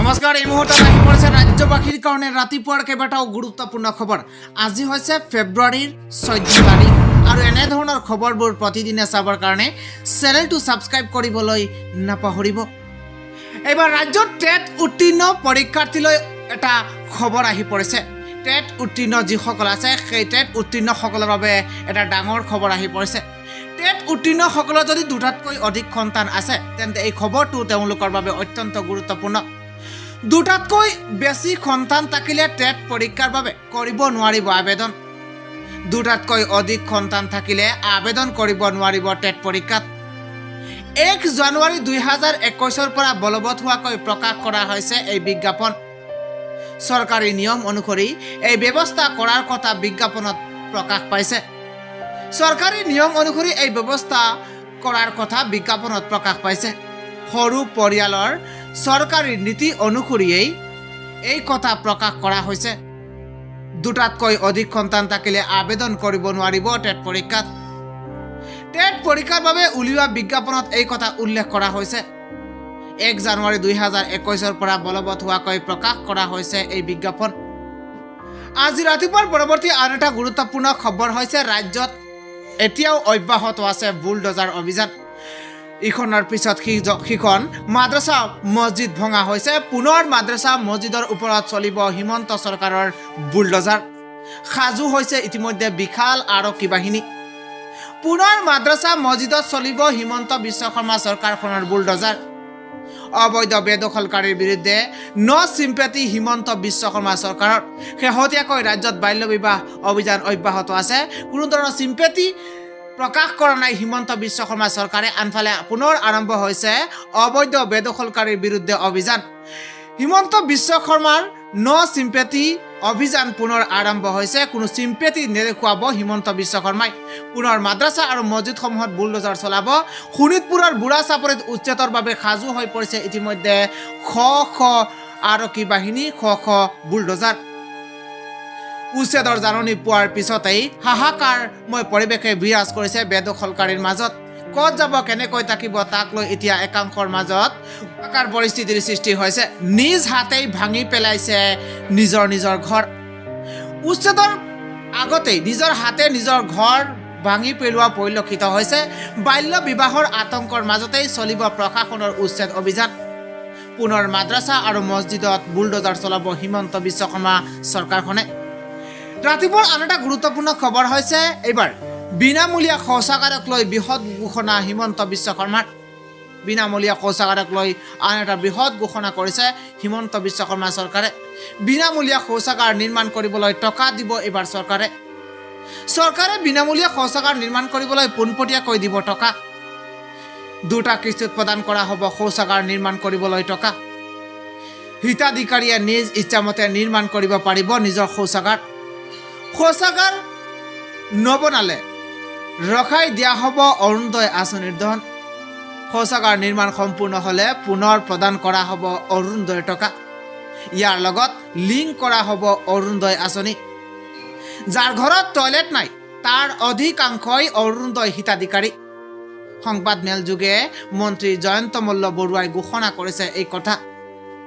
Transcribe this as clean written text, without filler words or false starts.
নমস্কাৰ। এই মুহূৰ্তত আহি পৰিছে ৰাজ্যবাসীৰ কাৰণে ৰাতিপুৱাৰ কেইবাটাও গুৰুত্বপূৰ্ণ খবৰ। আজি হৈছে ফেব্ৰুৱাৰীৰ 14 তাৰিখ আৰু এনেধৰণৰ খবৰবোৰ প্ৰতিদিনে চাবৰ কাৰণে চেনেলটো ছাবস্ক্ৰাইব কৰিবলৈ নাপাহৰিব। এইবাৰ ৰাজ্যত টেট উত্তীৰ্ণ পৰীক্ষাৰ্থীলৈ এটা খবৰ আহি পৰিছে। টেট উত্তীৰ্ণ যিসকল আছে, সেই টেট উত্তীৰ্ণসকলৰ বাবে এটা ডাঙৰ খবৰ আহি পৰিছে। টেট উত্তীৰ্ণসকলৰ যদি দুটাতকৈ অধিক সন্তান আছে, তেন্তে এই খবৰটো তেওঁলোকৰ বাবে অত্যন্ত গুৰুত্বপূৰ্ণ। দুটাতকৈ বেছি সন্তান থাকিলে টেট পৰীক্ষাৰ বাবে কৰিব নোৱাৰিব আবেদন। দুটাতকৈ অধিক সন্তান থাকিলে আবেদন কৰিব নোৱাৰিব টেট পৰীক্ষাত। 1 জানুৱাৰী 2021ৰ পৰা বলবৎ হোৱাকৈ প্ৰকাশ কৰা হৈছে এই বিজ্ঞাপন। চৰকাৰী নিয়ম অনুসৰি এই ব্যৱস্থা কৰাৰ কথা বিজ্ঞাপনত প্ৰকাশ পাইছে। চৰকাৰী নিয়ম অনুসৰি এই ব্যৱস্থা কৰাৰ কথা বিজ্ঞাপনত প্ৰকাশ পাইছে। সৰু পৰিয়ালৰ চৰকাৰী নীতি অনুসৰিয়েই এই কথা প্ৰকাশ কৰা হৈছে। দুটাতকৈ অধিক সন্তান থাকিলে আবেদন কৰিব নোৱাৰিব টেট পৰীক্ষাত। টেট পৰীক্ষাৰ বাবে উলিওৱা বিজ্ঞাপনত এই কথা উল্লেখ কৰা হৈছে। 1 জানুৱাৰী 2021ৰ পৰা বলবৎ হোৱাকৈ প্ৰকাশ কৰা হৈছে এই বিজ্ঞাপন। আজি ৰাতিপুৱাৰ পৰৱৰ্তী আন এটা গুৰুত্বপূৰ্ণ খবৰ হৈছে, ৰাজ্যত এতিয়াও অব্যাহত আছে বুলডজাৰ অভিযান। ইখনৰ পিছত সিখন মাদ্ৰাছা মছজিদ ভঙা হৈছে। পুনৰ মাদ্ৰাছা মছজিদৰ ওপৰত চলিব হিমন্ত চৰকাৰৰ বুলডজাৰ। সাজু হৈছে ইতিমধ্যে বিশাল আৰক্ষী বাহিনী। পুনৰ মাদ্ৰাছা মছজিদত চলিব হিমন্ত বিশ্ব শৰ্মা চৰকাৰখনৰ বুলডজাৰ। অবৈধ বেদখলকাৰীৰ বিৰুদ্ধে ন চিম্পেথি হিমন্ত বিশ্ব শৰ্মা চৰকাৰৰ। শেহতীয়াকৈ ৰাজ্যত বাল্য বিবাহ অভিযান অব্যাহত আছে। কোনো ধৰণৰ চিম্পেথি প্ৰকাশ কৰা নাই হিমন্ত বিশ্ব শৰ্মা চৰকাৰে। আনফালে পুনৰ আৰম্ভ হৈছে অবৈধ বেদখলকাৰীৰ বিৰুদ্ধে অভিযান। হিমন্ত বিশ্ব শৰ্মাৰ ন চিম্পেথি অভিযান পুনৰ আৰম্ভ হৈছে। কোনো চিম্পেথি নেদেখুৱাব হিমন্ত বিশ্ব শৰ্মাই। পুনৰ মাদ্ৰাছা আৰু মছজিদসমূহত বুলডজাৰ চলাব। শোণিতপুৰৰ বুঢ়া চাপৰিত উচ্ছেদৰ বাবে সাজু হৈ পৰিছে ইতিমধ্যে শ শ আৰক্ষী বাহিনী, শ শ বুলডজাৰ। উচ্ছেদৰ জাননী পোৱাৰ পিছতেই হাহাকাৰময় পৰিৱেশে বিৰাজ কৰিছে বেদখলকাৰীৰ মাজত। ক'ত যাব, কেনেকৈ থাকিব, তাক লৈ এতিয়া একাংশৰ মাজত হাহাকাৰ পৰিস্থিতিৰ সৃষ্টি হৈছে। নিজ হাতেই ভাঙি পেলাইছে নিজৰ নিজৰ ঘৰ। উচ্ছেদৰ আগতেই নিজৰ হাতে নিজৰ ঘৰ ভাঙি পেলোৱা পৰিলক্ষিত হৈছে। বাল্য বিবাহৰ আতংকৰ মাজতেই চলিব প্ৰশাসনৰ উচ্ছেদ অভিযান। পুনৰ মাদ্ৰাছা আৰু মছজিদত বুলডজাৰ চলাব হিমন্ত বিশ্ব শৰ্মা চৰকাৰখনে। ৰাতিপুৱাৰ আন এটা গুৰুত্বপূৰ্ণ খবৰ হৈছে, এইবাৰ বিনামূলীয়া শৌচাগাৰক লৈ বৃহৎ ঘোষণা হিমন্ত বিশ্ব শৰ্মাৰ। বিনামূলীয়া শৌচাগাৰক লৈ আন এটা বৃহৎ ঘোষণা কৰিছে হিমন্ত বিশ্ব শৰ্মা চৰকাৰে। বিনামূলীয়া শৌচাগাৰ নিৰ্মাণ কৰিবলৈ টকা দিব এইবাৰ চৰকাৰে। চৰকাৰে বিনামূলীয়া শৌচাগাৰ নিৰ্মাণ কৰিবলৈ পোনপটীয়াকৈ দিব টকা। দুটা কিস্তিত প্ৰদান কৰা হ'ব শৌচাগাৰ নিৰ্মাণ কৰিবলৈ টকা। হিতাধিকাৰীয়ে নিজ ইচ্ছামতে নিৰ্মাণ কৰিব পাৰিব নিজৰ শৌচাগাৰ। শৌচাগাৰ নবনালে ৰখাই দিয়া হ'ব অৰুণোদয় আঁচনিৰ ধন। শৌচাগাৰ নিৰ্মাণ সম্পূৰ্ণ হ'লে পুনৰ প্ৰদান কৰা হ'ব অৰুণোদয়ৰ টকা। ইয়াৰ লগত লিংক কৰা হ'ব অৰুণোদয় আঁচনি। যাৰ ঘৰত টয়লেট নাই, তাৰ অধিকাংশই অৰুণোদয় হিতাধিকাৰী। সংবাদ মেলযোগে মন্ত্ৰী জয়ন্ত মল্ল বৰুৱাই ঘোষণা কৰিছে এই কথা।